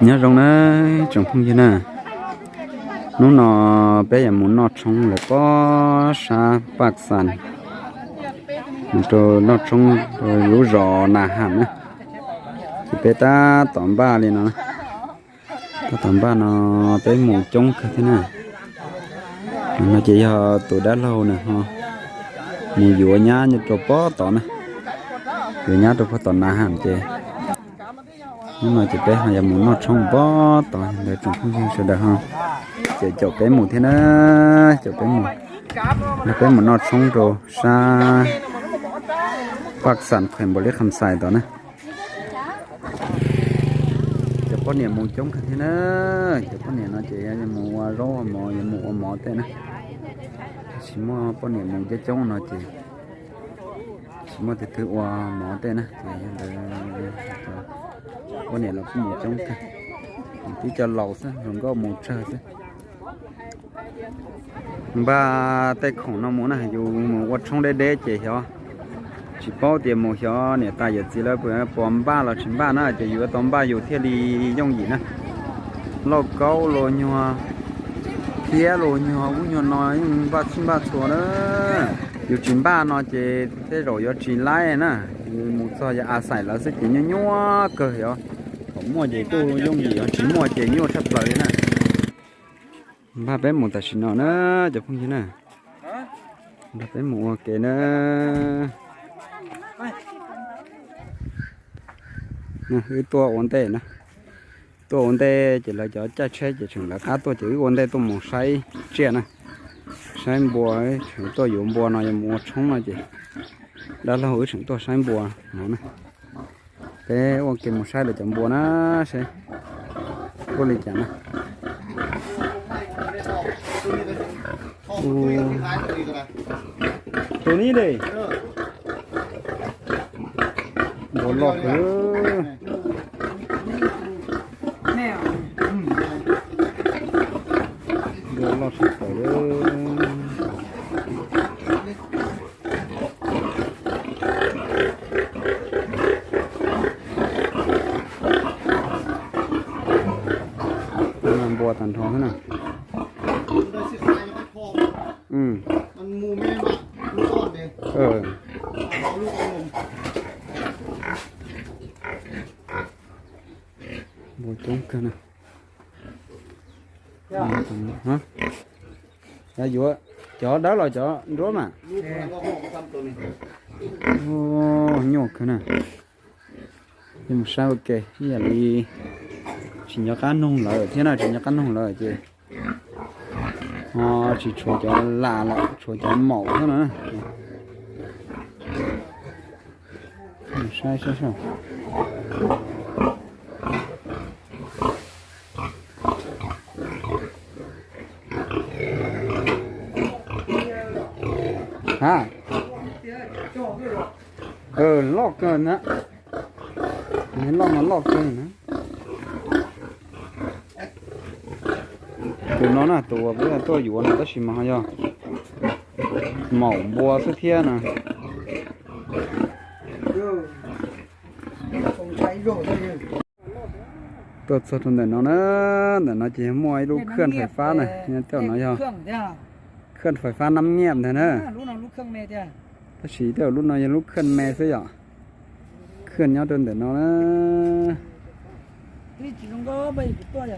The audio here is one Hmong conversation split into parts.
Nyob zoo na tsoom phooj ywg na, hnub no peb yuav mus noj tshoob lawm pob sab Paj Xas, mus rau noj tshoob rau lub zos Nas Ham na. Ces peb tab tom npaj li no, tab tom npaj no peb mus coob kawg thiab na. No ces yog tus dab laug nws ho mus yuav nyab rau pob tod na, yuav nyab rau pob tom Nas Ham ces hnub no ces peb ho yuav mus noj tshoob pob tod ntawd tsoom phooj ywg sawv daws ho ces caum peb mus thiab na, caum peb mus, peb mus noj tshoob rau sab Paj Xas Phem Npaum Li Kham Xais tod na. Cov poj niam mus coob kawg thiab na, cov poj niam no ces yuav mus ua zaub ua mov, yuav mus ua mov tej na. Tsis muaj poj niam mus coob coob no ces tsis muaj tus twg ua mov tej na ces yog ntawd poj niam los kuj mus coob kawg, twb cov laus xwb, hluas nkauj mus tsawg xwb. Npaj tej khoom no mus na, yus mus ua tshoob deb deb ces xyov tsis paub tias mus xyov niam tais yawm txiv lawv puas npaj los tsis npaj na, ces yus yuav tau npaj yus thiaj li yooj yim na. Lauj kaub los nyuag, thiab los nyuag ub nyuag no yeej npaj txhij npaj txhua na. Yus tsis npaj no ces tej zaum yuav tsis laib na, yus mus txog yog a xais lawv xwb ces nyuaj nyuaj kawg xyov. Thaum muaj ces kuj yooj yim, tsis muaj ces nyuaj tshaj plaws li na. Npaj peb mus tam sim no na cov phooj ywg na, npaj peb mus ua ke na. Wb tuaj ua ntej na, tuaj ua ntej ces lawv cov caij tsheb ces tseem lawv qab tuaj ces wb ua ntej tuaj mus saib tsiaj na, saib npua, tseem tuaj yuav npua no yuav mus ua tshoob no ces dab laug wb tseem tuaj saib npua no na. Peb ua ke mus saib lawv cov npua na, saib ua li cas na. Tus ni de, npua loj kawg, npua loj tshaj plaws li. Npua tag nrho xwb na. Npua coob kawg na. Yuav cov dawb los cov nruab mas. Nyuaj kawg na. Mus saib ua ke ib yam li tsis nco qab noog lawm thiab na, tsis nco qab noog lawm ces ho tsis tshuav cov las lawm, tshuav cov maum xwb no. Saib saib saib. Ha, loj kawg na. Loj mas loj kawg na. Tus no na, tus uas peb tuaj yuav no tab sis mas ho yog maum npua xwb thiab na. Tuaj txog rau ntawm no na, ntawm no ces yog muaj ib lub khwj fais fab na, tej no yog khwj fais fab nab nyiaj ntag na. Tab sis tej lub no yog lub khwj me xwb yom. Khwj nyob rau ntawm no na. Peb tuaj,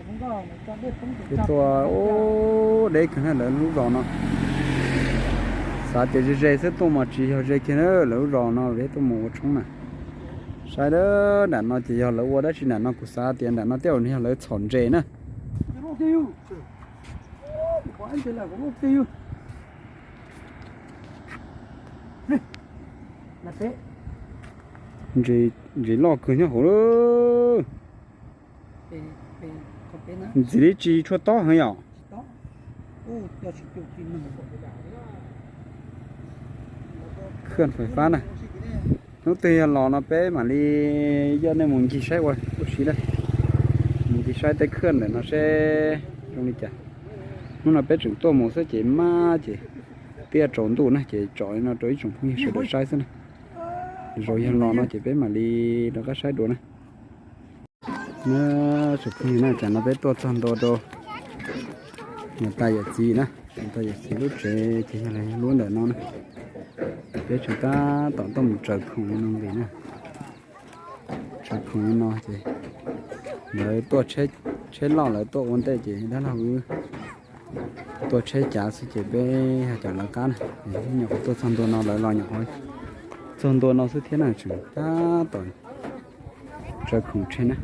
ub, deb kawg na lawv lub zos no. Xav tias ze ze xwb tuaj mas tsis yog ze kiag na, lawv lub zos no peb tuaj mus ua tshoob na. Saib nram no ces yog lawv ua dab tsi nram no, kuv xav tias nram no tej zaum yog lawv txhom ntses na. Ntses loj kawg nyob hauv lawm. Ntxim li tsis tshua tob heev yom. Khwj fais fab na. Hnub twg yog los no peb mam li coj nej mus ncig saib ua ua si na. Mus ncig saib tej khwj ntawm no seb zoo li cas. Hnub no peb tseem tuaj mus xwb ces mab ces twb tsaus ntuj na ces tso li no rau ib tsoom phooj ywg sawv daws saib xwb na. Zaum yog los no ces peb mam li rov qab saib dua na. Na, tsoom phooj ywg na, tam no peb tuaj txog ntua rau niam tais yawm txiv na, niam tais yawm txiv lub tsev ces yog lub ntawm no na. Peb tseem tab tom tuaj mus tsaws khoom no nqis na. Tsaws khoom no ces lawv tuaj tsheb loj lawv tuaj ua ntej ces dab laug wb tuaj tsheb cav xwb ces peb yog cov lawv qab na. Nyuam qhuav tuaj txog ntua no lawv los nyuam qhuav txog ntua no xwb thiab na, tseem tab tom tsaws khoom tsheb na.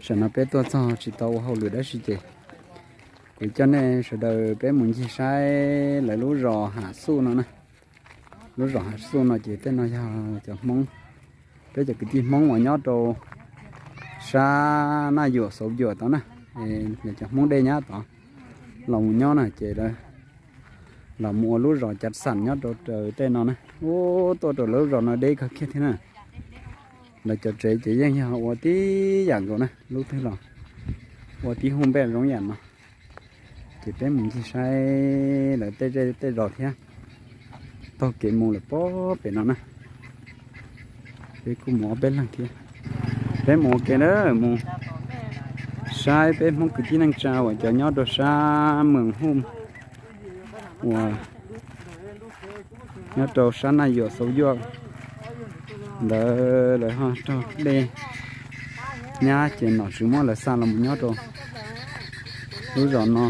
Tam no peb tuaj txog tsis tau ua hauj lwm dab tsi ces kuv coj nej sawv daws peb mus ncig saib lawv lub zos Ham Xuj no na. Lub zos Ham Xuj no ces tej no yog cov Hmoob, peb cov kwv tij Hmoob uas nyob rau sab Naj Yuam Xauv Yuam tod na, es cov Hmoob Dej Nyab tod los mus nyob na ces lawv los mus ua lub zos Cav Xam nyob rau raws tej no na. Ub, tuaj rau lawv lub zos no deb kawg kiag thiab na. Lawv cov tsev ces yeej yog ua tib yam nkaus na, lub twg los ua tib hub npej zoo yam no. Ces peb mus ncig saib lawv tej zej tej zos thiab, taug kev mus lawm pob pem no na. Peb kuj mus ob peb leeg thiab. Peb mus ua ke na, mus saib peb Hmoob kwv tij neej tsa uas cov nyob rau sab Mees Huj uas nyob rau sab Naj Yuam Xauv Yuam ntawd lawv ho raug dej nyab ces nom tswv muab lawv xa los mus nyob rau lub zos no,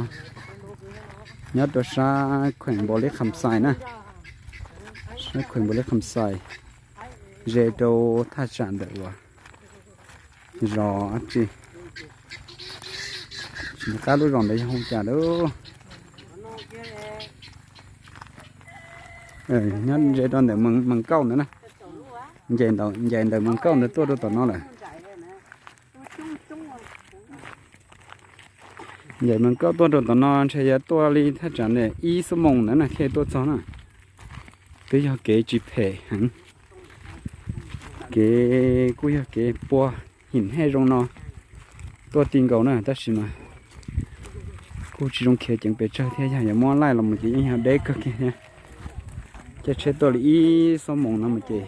nyob rau sab kheem Npaus Lis Kham Xais na, sab kheem Npaus Lis Kham Xais, ze rau thaj tsam ntawm uas zos dab tsi, tsis nco qab lub zos ntawd yog hu cas lawm. Nyob ze rau ntawm Mees Kauj ntawd na, ncaim ntawm Mees Kauj ntawd tuaj rau tom no lawm. Ncaim Mees Kauj tuaj rau tom no ntshe yuav tuaj li thaj tsam ntawm ib xuab moos ntawd na thiaj tuaj txog na. Twb yog kev tsis phem heev, kev kuj yog kev puag him hej zoo no tuaj ti nkaus na, tab sis mas kuj tsis zoo khiav ceev pes tsawg thiab, yog yuav muab laij los mus ces yeej yog deb kawg kiag thiab. Caij tsheb tuaj li ib xuab moos no mus ces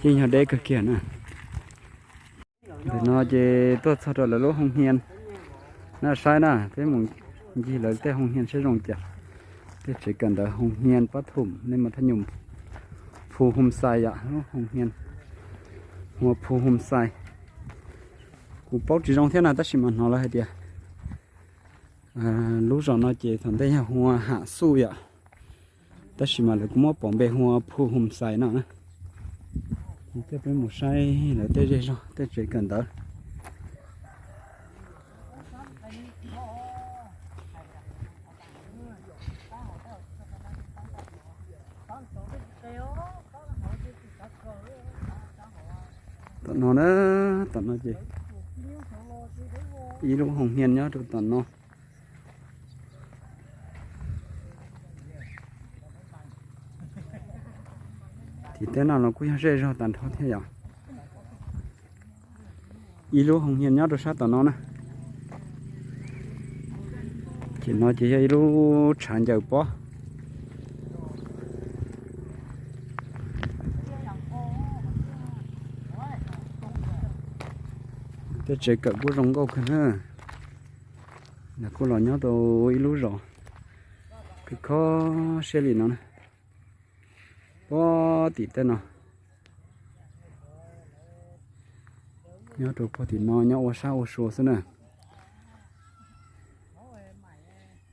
yeej yog deb kawg kiag na. Ntawm no ces tuaj txog rau lawv lub hoo hnia na, saib na, peb mus ncig lawv tej hoo hnia saib zoo cas. Tej tsev kawm ntawv hoo hnia pab thum, nej mas thaj nyum Phu Hom Xais yom, lub hoo hnia hu ua Phu Hom Xais. Kuv paub tsis zoo thiab na, tab sis mas hnov lawv hais tias lub zos no ces thaum ntej yog hu ua Ham Xuj yom, tab sis mas lawv kuj muab pom npe hu ua Phu Hom Xais no na. Coj peb mus saib lawv tej zej zog tej tsev kawm ntawv. Tom no na, tom no ces ib lub hoo hnia nyob rau tom no. Tim tej no los kuj yog zej zog tag nrho thiab yom. Ib lub hoo hnia nyob rau sab tom no na. Ces no ces yog ib lub tshav ncaws pob. Tej tsev kawm kuj zoo nkauj kawg na. Lawv kuj los nyob rau ib lub zos kho siab li no na. Pob tim tej no, nyob rau pob tim no nyob ua sab ua sua xwb na.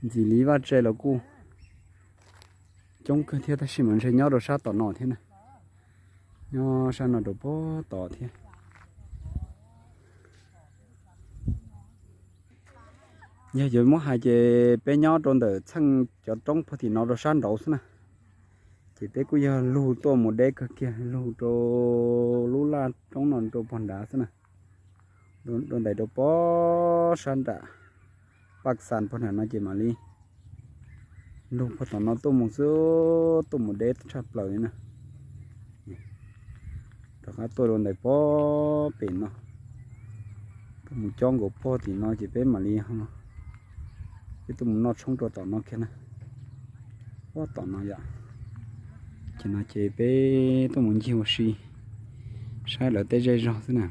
Ntxim li vaj tse los kuj coob kawg thiab, tab sis mas ntshe nyob rau sab tom no thiab na. Nyob sab no rau pob tom thiab. Yog yuav muab hais ces peb nyob rau ntawm txheej cov roob pob tim no rau sab nraud xwb na. Ces peb kuj yog lug tuaj mus deb kawg kiag lug rau lub laj roob no rau pog nrad xwb na. Dua ntais rau pob sab nram Paj Xas pog nram no ces mam li lug pog tom no tuaj mus xwb, tuaj mus deb tshaj plaws li na. Rov qab tuaj dua ntais pob pem no, tuaj mus cob nkaus pob tim no ces peb mam li, peb tuaj mus noj tshoob rau tom no kiag na. Pob tom no yom. Ces no ces peb tuaj mus ncig ua si saib lawv tej zej zog xwb na.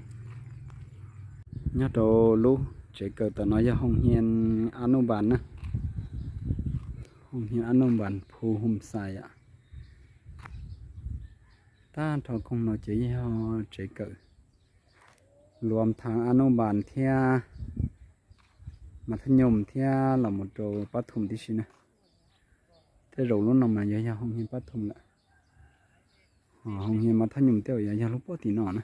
Nyob rau lub tsev kawm tom no yog hoos hias Ab Nuj Npas na, hoos hias Ab Nuj Npas Phu Hum Xais yom. Tag nrho koog no ces yog tsev kawm luam thav Ab Nuj Npas thiab mas thab nyoos thiab los mus rau pab thum tib si na. Tej zaum lub no mas yog yog hoos hias pab thum lawm, hoos hias mas thab nyoos tej zaum yog yog lub pob tim no na.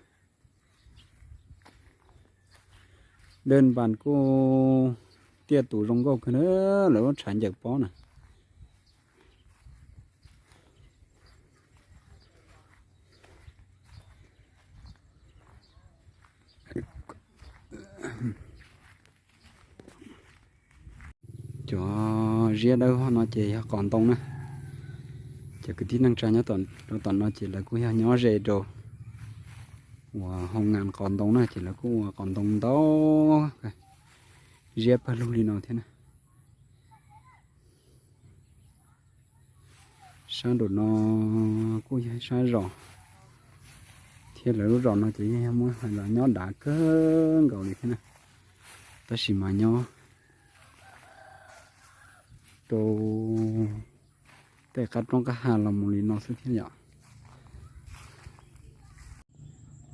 Dej Npas kuj tiaj tus zoo nkauj kawg na, lawv lub tshav ncaws pob na. Cov ziab dawb vog no ces yog qos ntoo na. Cov kwv tij neej tsa nyob rau tom no ces lawv kuj yog nyob ze rau uas hoo nas qos ntoo na, ces lawv kuj ua qos ntoo ntau, ziab pawg lug li no thiab na. Sab nraum no kuj yog sab zos, thiab lawv lub zos no ces yeej yog muab hais los nyob dav kawg nkaus li thiab na, tab sis mas nyob rau tej qab roob qab hav los mus li no xwb thiab yom.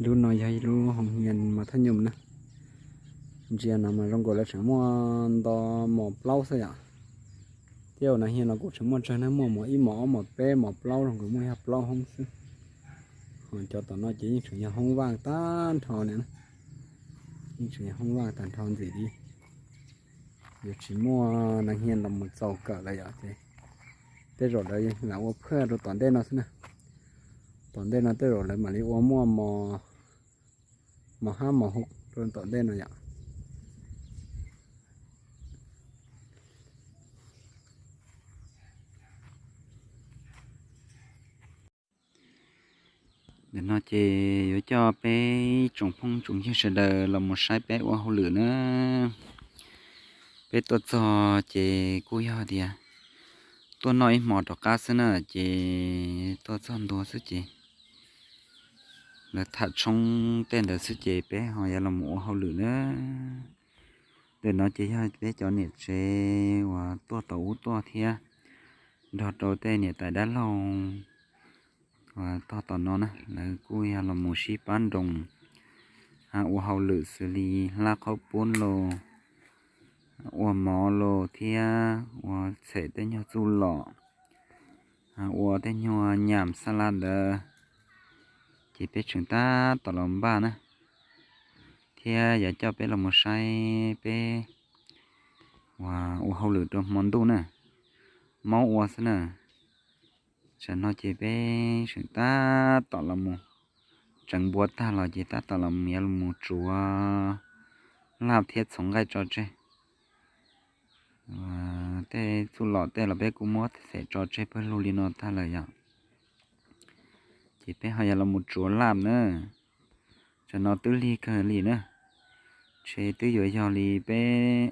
Lub no yog ib lub hoos hias mas thab nyoos na. Ntsia no mas zoo nkaus lawv tseem muaj nto mos plaub xwb yom. Tej zaum nas hias no kuj tseem muaj tsawg na, muaj mos ib mos ob mos peb mos plaub, zoo nkaus muaj yog plaub hoob xwb. Ho cov tom no ces yeej tseem yog hoob vaj tag nrho li, yeej tseem yog hoob vaj tag nrho ntxim li. Yuav tsis muaj nas hias los mus txaus kawm lawm yom, ces tej zaum lawv lam ua phaj rau tom ntej no xwb na. Tom ntej no tej zaum lawv mam li ua muaj mos hab mos hu rau tom ntej no yom. Ntawm no ces yuav coj peb tsoom phooj tsoom ywg sawv daws los mus saib peb ua hauj lwm na. Peb tuaj txog ces kuj yog tias tuaj noj ib hmos rov qab xwb na, ces tuaj txog ntua xwb ces lawv tham tshoob tej ntawd xwb ces peb ho yuav los mus ua hauj lwm na. Ntawm no ces yog peb cov niam tsev uas tuaj tau ub tuaj thiab nrog rau tej niam tais dab laug uas tog tom no na, lawv kuj yog los mus sib pab nroos, ua hauj lwm xws li hlab qhaub poob los, ua mov los thiab ua txhem tej nyuag txuj lom, ua tej nyuag nyam xab laj ntawd, ces peb tseem tab tom los npaj na, thiab yuav coj peb los mus saib peb ua, ua hauj lwm rau hmo ntuj na, maub ua xwb na. Tsam no ces peb tseem tab tom los mus, tseev npua tag los ces tab tom los mus yuav los mus tsuav laj thiab txhoov nqaij tso tseg. Tej txuj lom tej los peb kuj muab txhem tso tseg pawg lug li no tag lawm yom. Ces peb ho yuav los mus tsuav laj na. Tsam no twb lig kawg li na, ntshe twb yuav yog li peb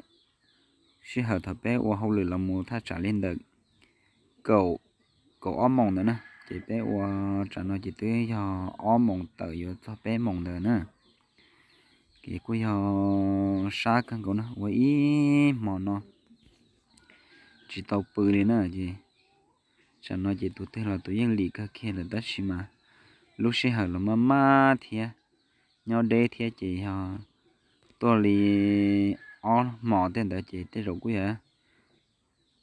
sij hawm thaum peb ua hauj lwm los mus thaj tsam li ntawm kaum, kaum ob moos ntawd na, ces peb ua tsam no ces twb yog ob moos tawm yuav txog peb moos ntawd na. Ces kuj yog sab kawg nkaus na, ua ib hmo no tsis tau pw li na. Ces tsam no ces tus twg los tus yeej lim kawg kiag lawm, tab sis mas lub sij hawm los maj maj thiab, nyob deb thiab ces yog tuaj li ob hmos tej ntawd ces tej zaum kuj yog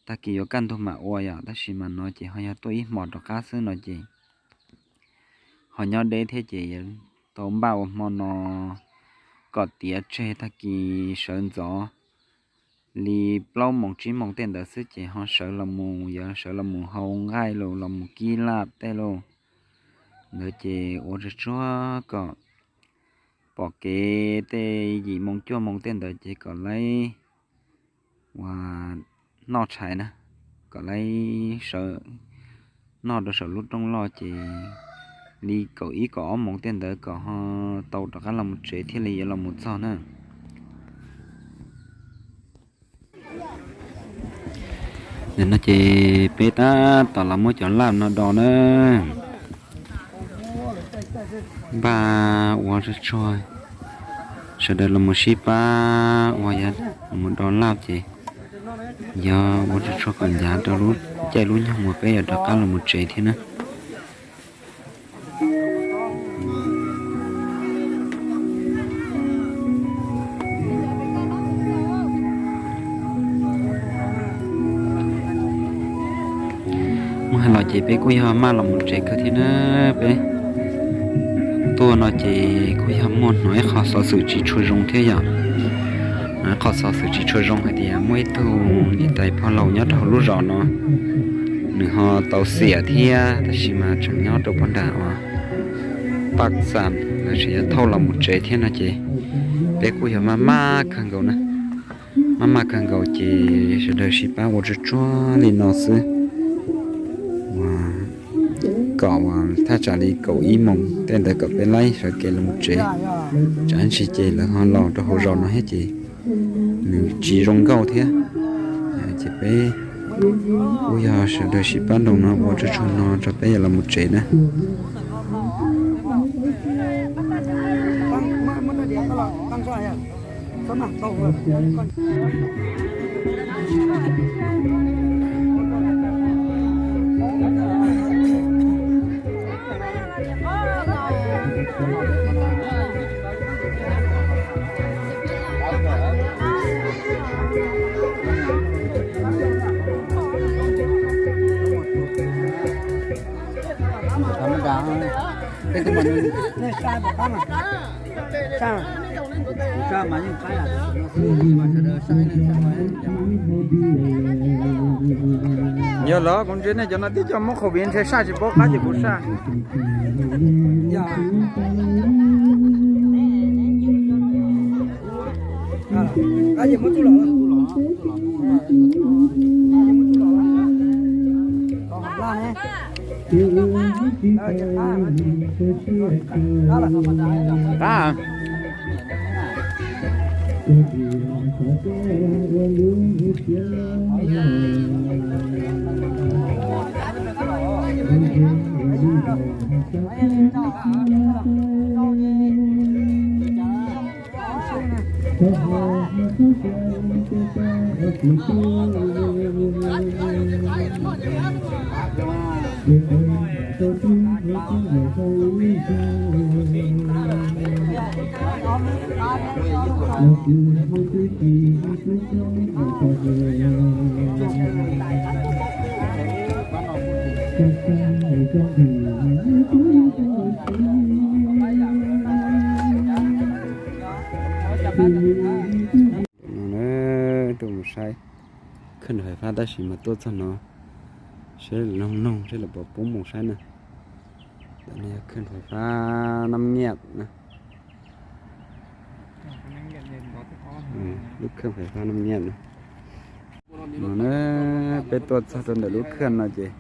tag kis yuav kaj ntug mam ua yom, tab sis mas no ces ho yog tuaj ib hmos rov qab xwb no ces ho nyob deb thiab ces tau npaj ua hmo no kom tiav tseg tag kis sawv ntxov li plaub moos tsib moos tej ntawd xwb ces ho sawv los mus, yuav sawv los mus hau nqaij los los mus kib laj tej lauj. Ntawd ces ua tsuag tsuag kom pom kev tej yim moos cuaj moos tej ntawd ces kom laib ua noj tshais na, kom laib sawv noj rau saum lub rooj loj ces li kaum ib kaum ob moos tej ntawd kom ho tau rov qab los mus tsev thiaj li yuav los mus txog na. Nim no ces peb tab tom los muab cov laj no do na, npaj ua tsuag tsuag Sawv daws los mus sib pab ua, yog mus do laj ces yog ua tsuag tsuag kom ncav rau lub caij lub nyoog uas peb yuav rov qab los mus tsev thiab na. Muab hais los ces peb kuj yog maj los mus tsev kawg thiab na. Peb tuaj no ces kuj yog muaj hnov ib qho xov xwm tsis tshua zoo thiab yom. Hnov ib qho xov xwm tsis tshua zoo hais tias muaj ib tug niam tais pog laus nyob rau hauv lub zos no, nws ho tau xiam thiab tab sis mas tseem nyob rau puag nram uas Paj Xam lawv tseem yuav thauj los mus tsev thiab no ces peb kuj yog maj maj kawg nkaus na. Maj maj kawg nkaus ces sawv daws sib pab ua tsuag tsuag li no xwb, uas kom uas thaj tsam li kaum ib moos tej ntawd kom peb laib sawv kev los mus tsev, tsam ntsis ces lawv ho los rau hauv zos no thiab ces nws tsis zoo nkauj thiab. Ces peb kuj yog sawv daws sib pab nrog no ua tsuag tsuag no rau peb yuav los mus tsev na. Yog los kuv ntsia nej cov no twb coj muab qhauv vim ntshe saj tsis paub qab ces kuv saj. Qab. No na, tuaj mus saib khawj fais fab tab sis mas tuaj txog no seb noog noog seb lawv puas pub mus saib na. Ntawm no yog khawj fais fab Nab Nyiaj na. Lub khawj fais fab Nab Nyiaj na. No na, peb tuaj txog rau ntawm lub khawj no ces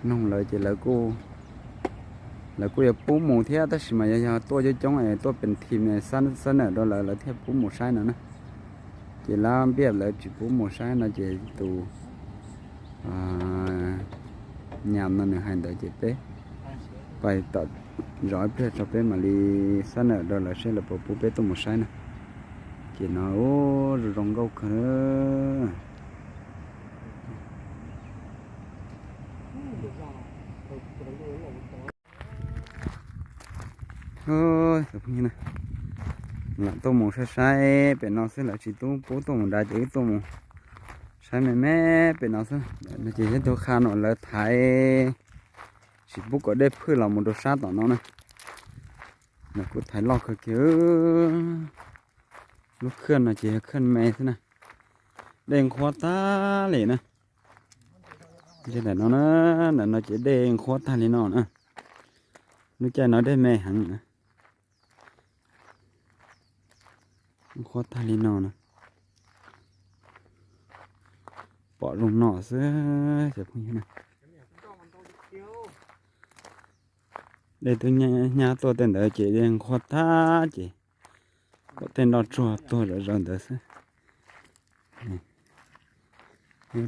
noog lawv ces lawv kuj yuav pub mus thiab tab sis mas yog yog tuaj coob coob es tuaj pes thim xab nam rau lawv lawv thiaj pub mus saib no na. Ces lab npiaj lawv tsis pub mus saib no ces tus nyam no nws hais ntawd ces peb pais tom zov ib pliag tso peb mam li xab nam rau lawv seb lawv puas pub peb tuaj mus saib na. Ces no ua zoo zoo nkauj kawg. Lam tuaj mus saib saib pem no xwb lawv tsis tub pub tuaj mus nrad ces wb tuaj mus saib me me pem no xwb. No ces yog tug qha no lawv thaiv tsis pub kom dej phwj los mus rau sab tom no na. Lawv kuj thaiv loj kawg kiag. Lub khawj no ces yog khawj me xwb na. Dej nqhuab tag li na. Ntawm no na, ntawm no ces dej nqhuab tag li no na. Lub caij no dej me heev na. Nqhuab tag li no na. Pom zoo no xwb cov phooj ywg na. Dej twb nyab tuaj tej ntawd ces dej nqhuab tag ces pom tej nroj tsuag tuag zom zaws ntawd xwb.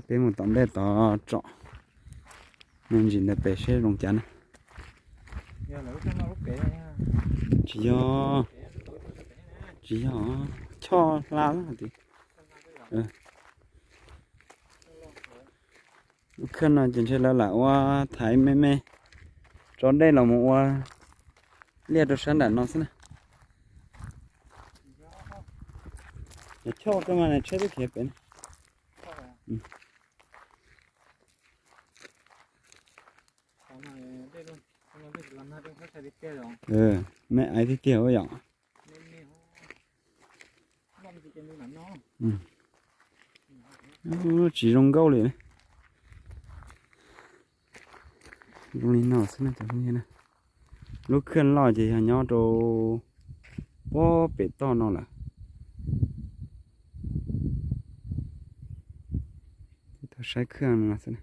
Peb mus tom ntej tod tsom me ntsis ntawd pem seb zoo cas na. Tsis yog. Tsis yog, choj hla tiag. Lub khaj no ces ntshe lawv lam ua thaiv me me tso dej los mus ua liaj rau sab nram no xwb na. Choj kawg mas tsheb twb khiav pem na. Me aiv tiag tiag ua yom. Tsis zoo nkauj li. Zoo li no xwb na cov phooj ywg na. Lub khaj loj ces yog nyob rau puag pem toj no lawm. Tau saib khaj no xwb na.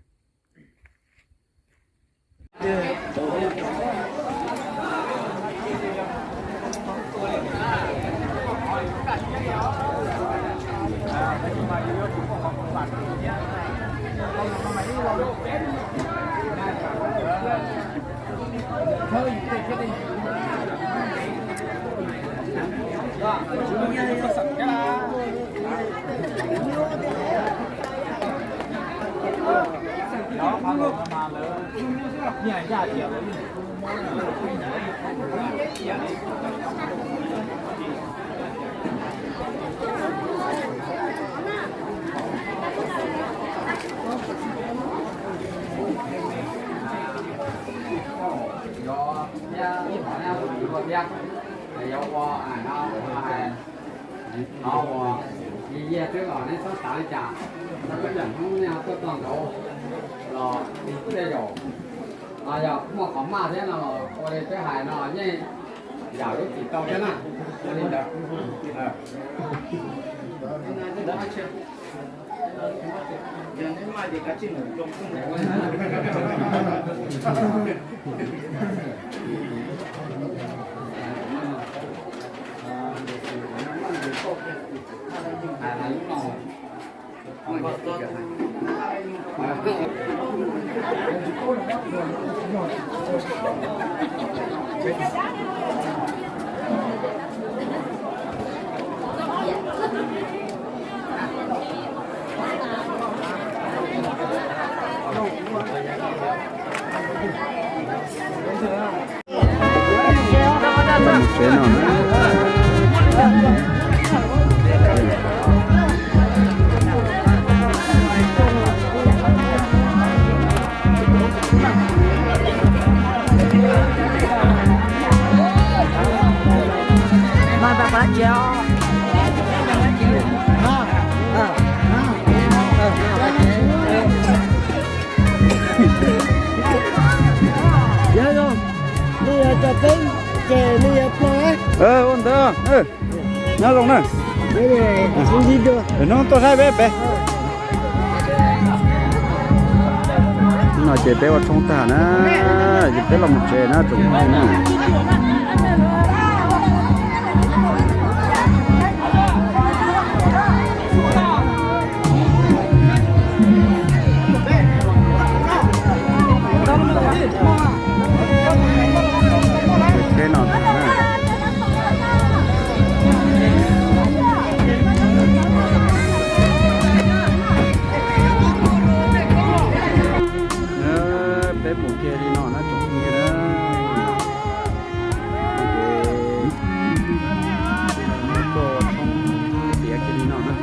Hnov uas yog twb los neb txhob xav li cas, hnub no tuaj txog nkaud los tej zaum yog muaj qhov maj thiab no los ua li peb hais no yeej yam lub txim tau thiab na. Ua li ntawd. Tsev no na. Yog, nws yog cov peb ces nws yog plo. Ua ntawd, nyob zoo na. Hnub tuaj saib peb pem. No ces peb ua tshoob tag na, ces peb los mus tsev na tsoom phooj ywg na. Tsheb no na. Peb mus kiag li no na tsoom phooj ywg na. Tuaj ua tshoob tiav kiag li no na.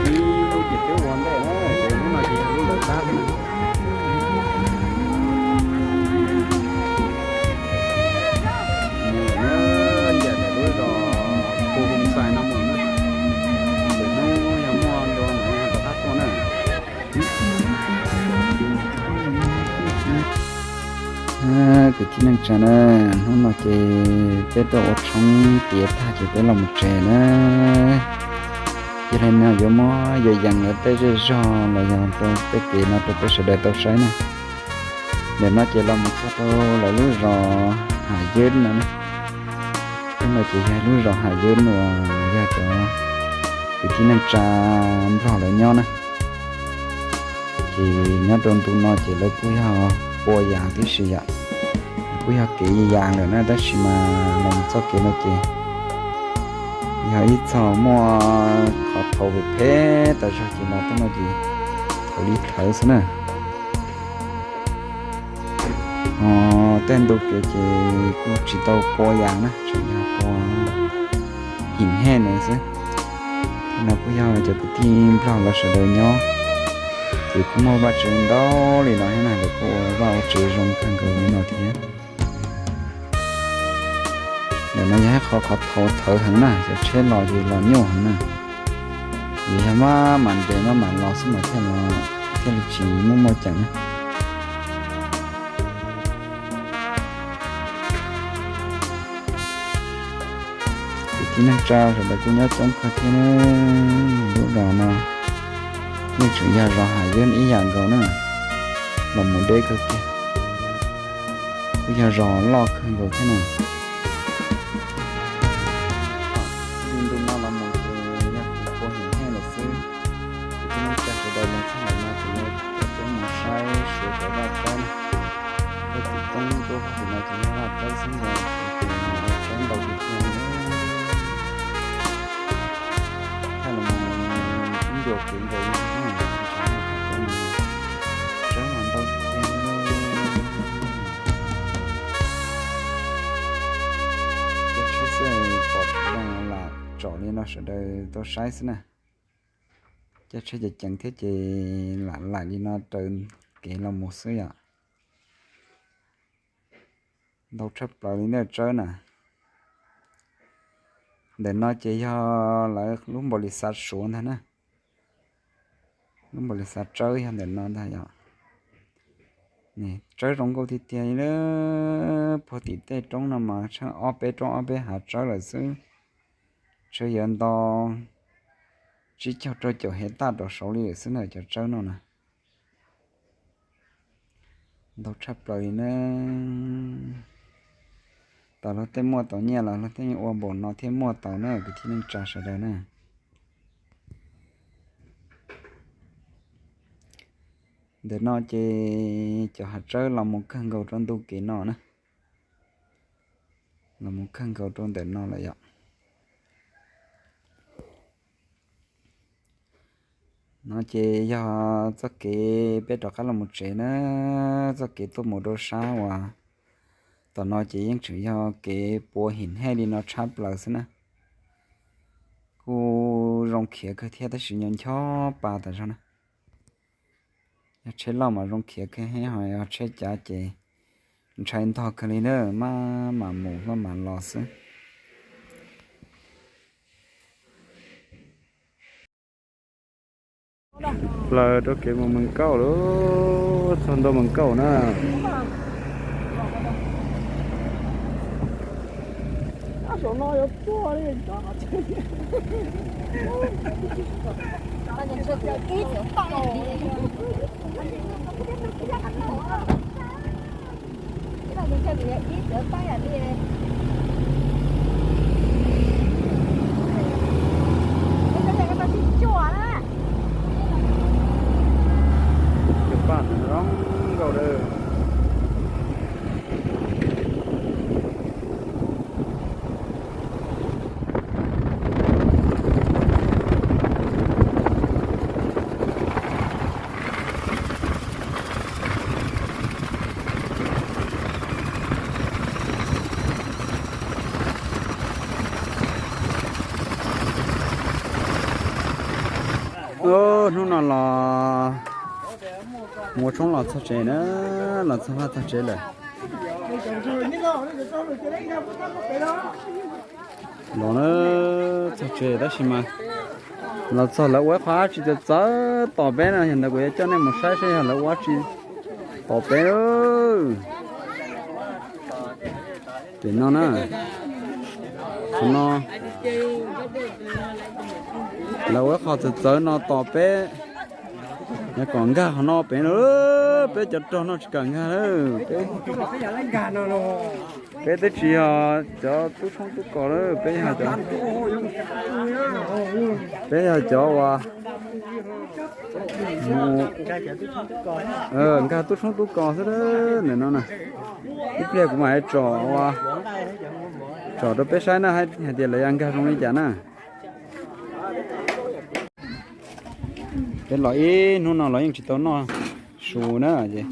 Ib lub ces twb ua ntej na, ces lub no ces yog lub lawv tab xwb na. Mus na, ncaim ntawm lub zos Pu Hoo Xais no mus na. Lwm hnub yog muaj dua no rov qab tuaj na. Kwv tij neej tsa na, hnub no ces peb tuaj ua tshoob tiav tag ces peb los mus tsev na. Yog li no yuav muab yos yees lawv tej zej zog los yog rau tej kev no rau peb sawv daws tau saib na. Ntawm no ces los mus txog rau lawv lub zos Ham Yeb no na. Lub no ces yog lub zos Ham Yeb uas yog cov kwv tij neej tsa Nplog lawv nyob na. Ces nyob rau ntu no ces lawv kuj yog pua yas tib si yom, kuj yog kev yas lawm na, tab sis mas los mus txoj kev no ces Yog ib txog muaj qhov thaum phem phem tas zog ces los tej no ces thaum li thaum xwb na. Ho tej ntu kev ces kuj tsis tau pua yas na, tseem yog pua him hej na xwb. Tej no kuj yog cov kwv tij Nplog lawv sawv daws nyob, ces kuj muaj vaj tsev ntau li no thiab na, lawv kuj ua vaj ua tsev zoo kawg nkaus li no thiab. Ntawm no yog ib qho qhov thaum thaum heev na, cov tsheb los ces los nyuaj heev na. Ces yog maj mam nres maj mam los xwb mas thiaj li tsis muaj muaj ceem na. Kwv tij neej tsa sawv daws kuj nyob coob kawg thiab. Lub zos no yeej tseem yog zos hav yab ib yam nkaus na, los mus deb kawg kiag. Kuj yog zos loj kawg nkaus thiab na. Txij li ntu no los mus ces yog kuv pua him hej lawm xwb. Kwv tij neej tsa sawv daws los txog ntawm no ces yog cov peb mus saib Suav cov vaj tsaib na. Peb tim roob tuaj tim no ces yog vaj tsaib xwb ntag, Suav ces vaj tsaib ntau tiag tiag li. Thaij los mus ib ncua kev nkaus li tsaib mas ntau tiag tiag li. Cov tsheb xwb pom tsis zoo lam tsom li no sawv daws tuaj saib xwb na. Cov tsheb ceev ceev thiab ces lam laim li no raws kev los mus xwb yom. Ntau tshaj plaws li nej tsawb na. Ntawm no ces yog lawv lub npaum li xav Suav ntag na. Lub npaum li xav tsawb yog ntawm no ntag yom. Tsawb zoo nkauj tiag tiag li. Puag tim tej roob no mas tsheej ob peb roob ob peb hav tsawb lawm xwb. Tsawb yuav ntau tsib caug rau caum hej taj rau saud li lawm xwb na cov tsawb no na. Ntau tshaj plaws li na. Tau luag tej muaj tau nyiaj los luag tej ua npaum no thiaj muaj tau na kwv tij neej tsa sawv daws na. Ntawm no ces cov hav tsawb los mus kawg nkaus rau ntu kev no na. Los mus kawg nkaus rau ntawm no lawm yom. No ces yog txoj kev peb rov qab los mus tsev na, txoj kev tuaj mus rau sab uas tom no ces yeej tseem yog kev pua him hej li no tshab plaws xwb na. Kuj zoo khiav kawg thiab tab sis nyob ncho pa tas zog na. Yog tsheb loj mas zoo khiav kawg thiab, ho yog tsheb cav ces ntshai ntog kawg li na, maj mam mus maj mam los xwb. Plaws rau kev mus Mees Kauj lawm, txog ntua Mees Kauj na. Cov paj no zoo nkauj lawm. Hnub no los mus ua tshoob los txog tsev na, los txog vaj txog tsev lawm. Los na, txog tsev tab sis mas los txog lawv ua ib qho dab tsi txawv txawv tos peb no, yog ntawd kuv yuav coj nej mus saib saib yog lawv ua dab tsi tos peb. Pem no na, qhov no lawv ua ib qho txawv txawv no tos peb, yog kom nkag qhov no pem no, peb cov rog no tsis kam nkag lawm. Peb twb tsis yog cov tub tshoob tub kos lawm, peb yog cov, peb yog cov uas nkag tub tshoob tub kos xwb ntawm no na. Ib pliag kuv mam tsom, tsom rau peb saib na hais tias lawv yuav nkag zoo li cas na. Peb los ib hnub no los yeej tsis tau noj su na ces,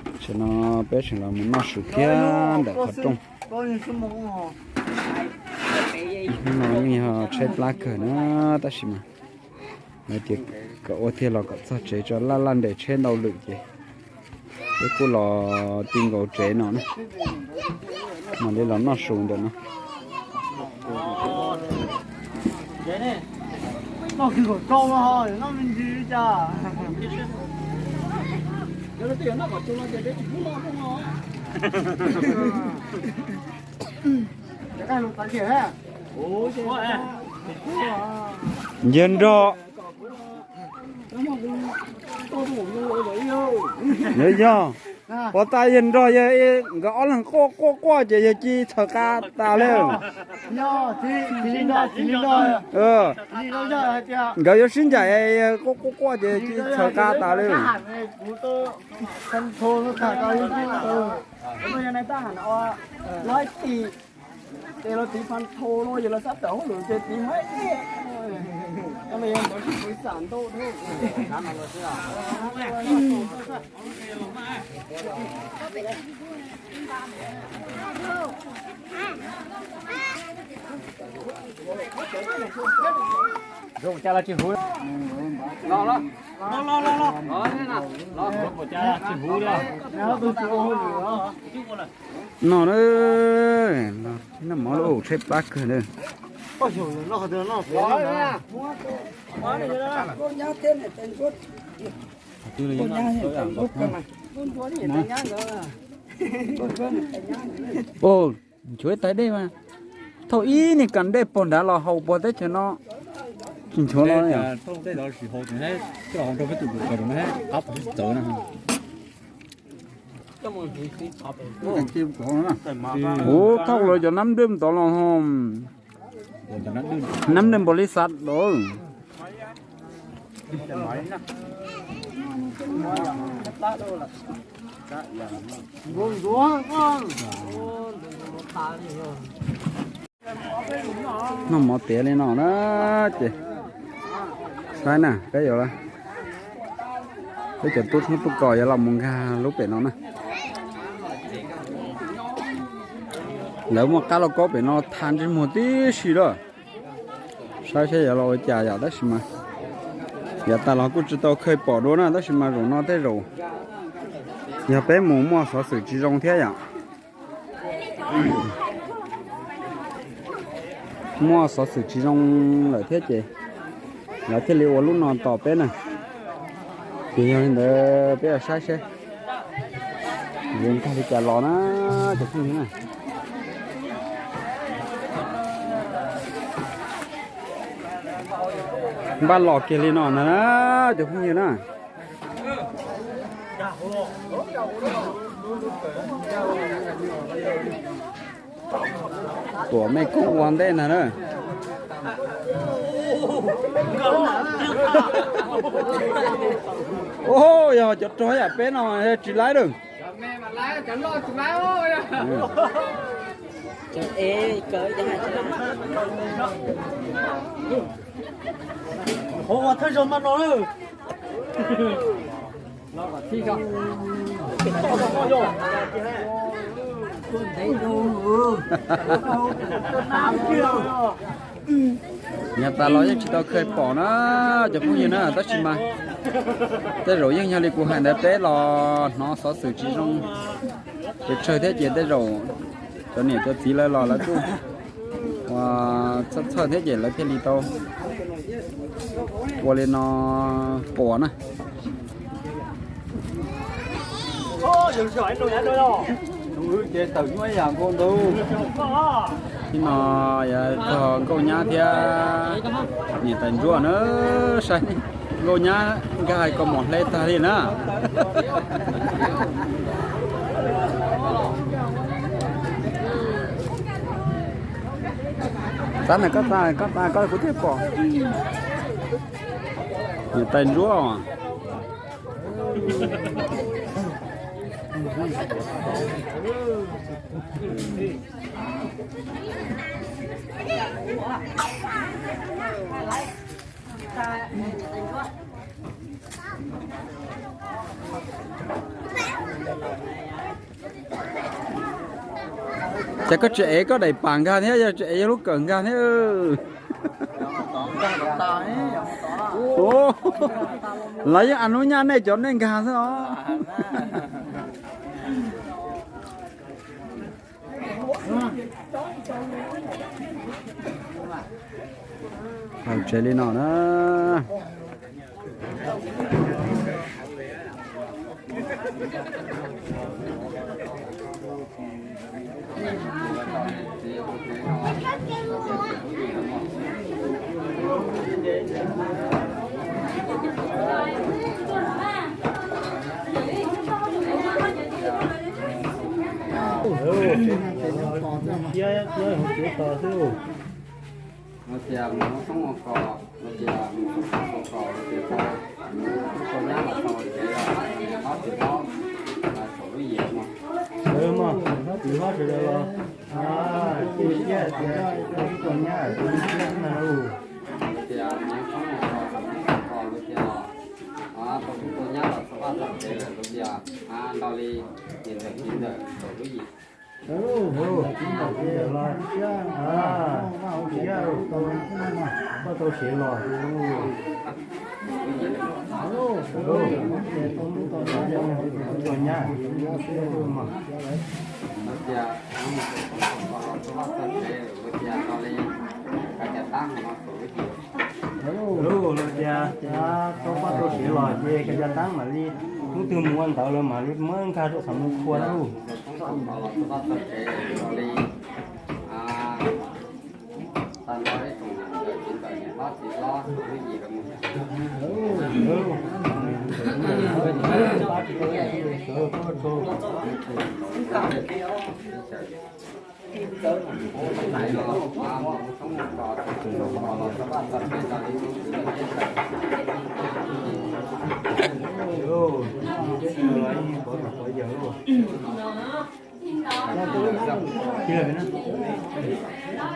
tam sim no peb tseem los mus noj su thiab ntawm qhov rooj. Hnub no yeej yog tshaib plab kawg na, tab sis mas lawv tias kom ua thiaj los kom txog tsev tso, laj laj nres tsheb ntau lawm ces peb kuj los ti nkaus tsev no na, mam li los noj su ntawm no. Yawg nrog, yog, yog, puas tas yawg nrog yawg nkawd ob leeg quaj quaj quaj ces yawg cia li txhaws qa tas li. Nkawd yuav sib ncaim quaj quaj quaj ces cia li txhaws qa tas li. No na, noj mov lub tshaib plab kawg na. Nchuav ib tais dej mas, thauj ib niag kas dej pog nrad los haus puag teb chaws no, tsis nchuav los. Kuv thauj lawv cov nab nrwj tod los ho. Nab nrwj npaum li xav los. Noj mov tiav li no na ces, saib na peb yuav, peb cov tub tshoob tub kos yuav los mus nkag lub pem no na. Lawv muaj qab lauj kaub pem no tha ntsej muag tib si lawm. Saib seb yuav los ua cas yom, tab sis mas yav tas los kuj tsis tau khaws pom dua na, tab sis mas zaum no tej zaum yog peb mus muaj xov xwm tsis zoo thiab yom. Muaj xov xwm tsis zoo lawm thiab ces lawv thiaj li ua lub no tos peb na. Ces yog li ntawd peb yuav saib seb yuav nkag li cas los na, cov phooj ywg na. Npaj los kiag li no na, cov phooj ywg na. Tuam mej koob ua ntej ntag na. Yog cov rog yam peb no tsis laib lawm. Yav tas los yeej tsis tau khaws pom na, cov phooj ywg na, tab sis mas tej zaum yeej yog li kuv hais ntawd, peb los hnov xov xwm tsis zoo pes tsawg thiab ces tej zaum cov niam cov txiv lawv los lawv kuj ua txhawj txhawj thiab ces lawv thiaj li tau ua li no pom na. Tib no yog txog nkauj nyab thiab niam tais ntsuab na, saib nkauj nyab nkag hais kaus mom hle tag li na. Xav na, koj tas koj tas koj kuv thiaj pom. Niam tais ntsuab. Ces koj tsis ev koj daim pam nkag thiab, yog tsis ev yog lub kawm nkag thiab. Lawv yeej a nub nyaj nej cov nej nkag xwb os. Hauv tsev li no na. Ua tias mus ua tshoob ua kos, ua tias mus ua tshoob ua kos, ua tias tau tub tau nyab los tau tsev los, hlob tsis hlob, saum lub yim mog. Hlob tsis hlob sawv daws los, ua siab tias tau tub tau nyab tau nyab na. Ua tias mus ua tshoob ua kos, ua tshoob ua kos, ua tias tau tub tau nyab los txog vaj txog tsev lawm, ua tias nto li niam ntxawm txiv ntxawm saum lub yim. Ntawm los siab, koj tau sev los. Tub tau nyab, ua tias tau pab tau sev los ces kav cas taab mam li hnub twg mus ua ntawd lawm mam li muab nkag rau qhov muag khua na.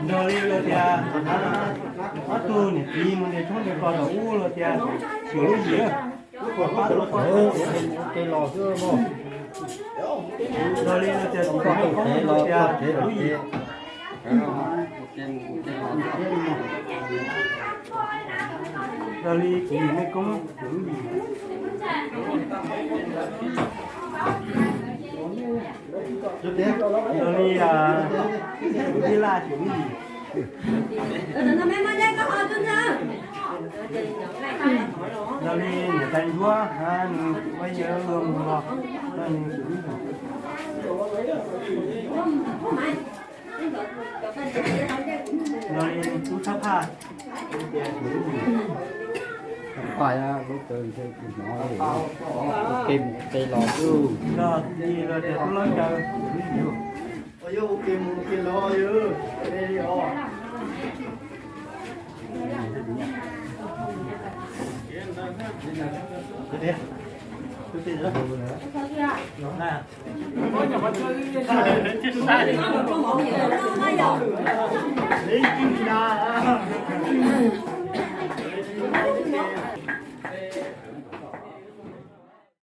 Nrog li los tias ob tug niam txiv mus ntes tshoob ntes kos tom ub los tias xyuas lub yim. Nrog li los tias tus tau tau kev los tias lub yim. Nrog li kuv yim mej koob. Nrog li kuv tij laj xyuas lub yim. Nrog li niam tais ntsuab, nws ua yawg luag mus los, nws xyuas lub yim. Nrog li tub tshab phaj. Paj lub taw hnov ua ke mus ua ke los.